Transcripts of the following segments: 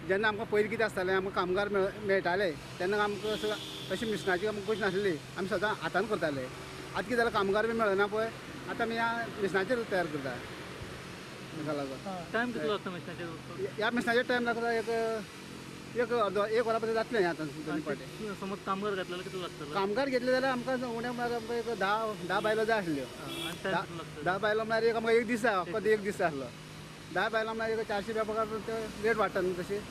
जेन्ना आमकां पयलीं कितें आसतालें, आमकां कामगार मेळटाले तेन्ना आमकां अशी मिशनाची आमकां गोश्ट नासली, आमी सदां हातान करताले. आतां कितें जालें, कामगार बी मेळना पळय, आतां आमी ह्या मिशनाचेर तयार करता. ताका लागून टायम कितलो लागता मिशनाचेर? ह्या मिशनाचेर टायम लागता एक एक अर्दो एक वरां पर्यंत जातलें. आतां दोन पाटे समज कामगार घेतले कितलो लागतलो? कामगार घेतले जाल्यार आमकां उणें म्हळ्यार आमकां एक 10 बायलो जाय आसल्यो. 10 बायलो म्हळ्यार एक आमकां एक दीस जाय, फकत एक दीस जाय आसलो. 10 बायलां म्हळ्यार एक 400 रुपया पगार रेट वाडटा न्हू, तशें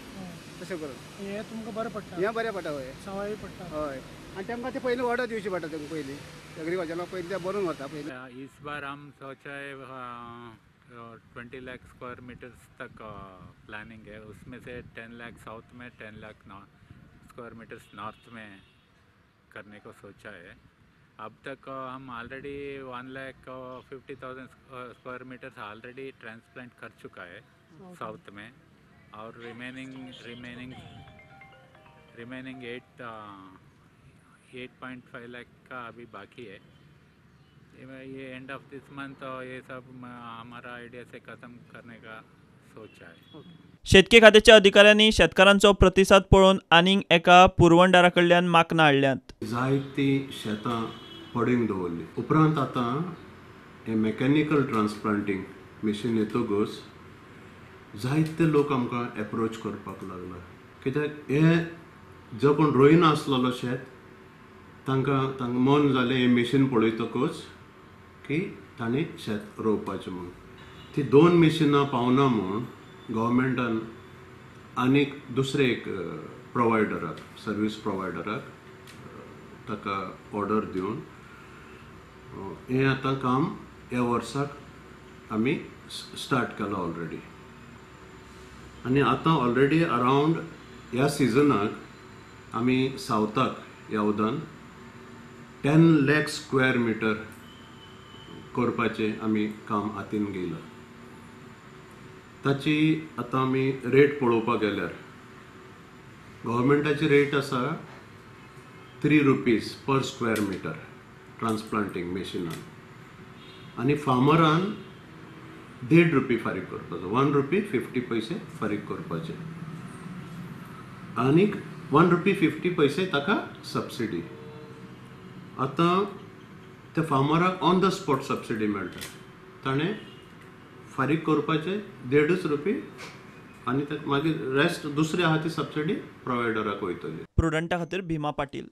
तशें करून हें तुमकां बरें पडटा. हें बरें पडटा. हय, सवाय पडटा. हय, आनी तेमकां ते पयलीं ऑर्डर दिवची पडटा. तेमकां पयलीं एग्रीकल्चरा पयलीं ते बरोवन व्हरता पयलीं. इस बार हम सोचा है 20 लाख स्क्वायर मीटर्स तक प्लानिंग है. उसमें से 10 लाख साउथ में, 10 लाख स्क्वायर मीटर्स नॉर्थ में करने को सोचा है. अब तक हम already 1,50,000 square meters already transplant कर चुका है साउथ में, और रिमेनिंग रिमेनिंग रिमेनिंग 8.5 लाख का अभी बाकी है. ये एंड ऑफ this month ये सब हमारा आइडिया से ख़त्म करने का सोचा है. शेतकी खात्याच्या अधिकाऱ्यांनी शेतकारांचो प्रतिसाद पळोवन आनीक एका पुरवणदारा कडल्यान माकनां हाडल्यांत. जायतीं शेतां पडींग दवरली. उपरांत आतां हें मॅकॅनिकल ट्रान्सप्लांटींग मशीन येतकच जायते लोक आमकां एप्रोच करपाक लागला. कित्याक हें जो कोण रोयना आसलेलो शेत तांकां तांकां मन जालें हें मशीन पळयतकच की तांणी शेत रोवपाचें म्हूण. ती 2 मशिनां पावना म्हूण गव्हर्मेंटान आनीक दुसरे एक प्रोवायडराक, सर्वीस प्रोवायडराक ताका ऑर्डर दिवन हें आतां काम ह्या वर्साक आमी स्टार्ट केलां ऑलरेडी. आनी आतां ऑलरेडी अरावंड ह्या सिजनाक आमी सावथाक ह्या उदान 10 लाख स्क्वेअर मिटर करपाचें आमी काम हातीन घेयलां. ताची आतां आमी रेट पळोवपाक गेल्यार गव्हर्मेंटाची रेट आसा 3 rupees per square metre transplanting मशिनान, आनी फार्मरान 1.5 रुपये फारीक करपाचो, 1 रुपी 50 पैसे फारीक करपाचे, आनीक 1 रुपी 50 पैसे ताका सबसिडी. आतां त्या फार्मराक ऑन the spot subsidy मेळटा, ताणें फारीक करपाचे 1.5 रुपये आनी मागीर रेस्ट दुसरी आहा ती सबसिडी प्रोवायडराक वयतली. प्रुडंटा खातीर भीमा पाटील.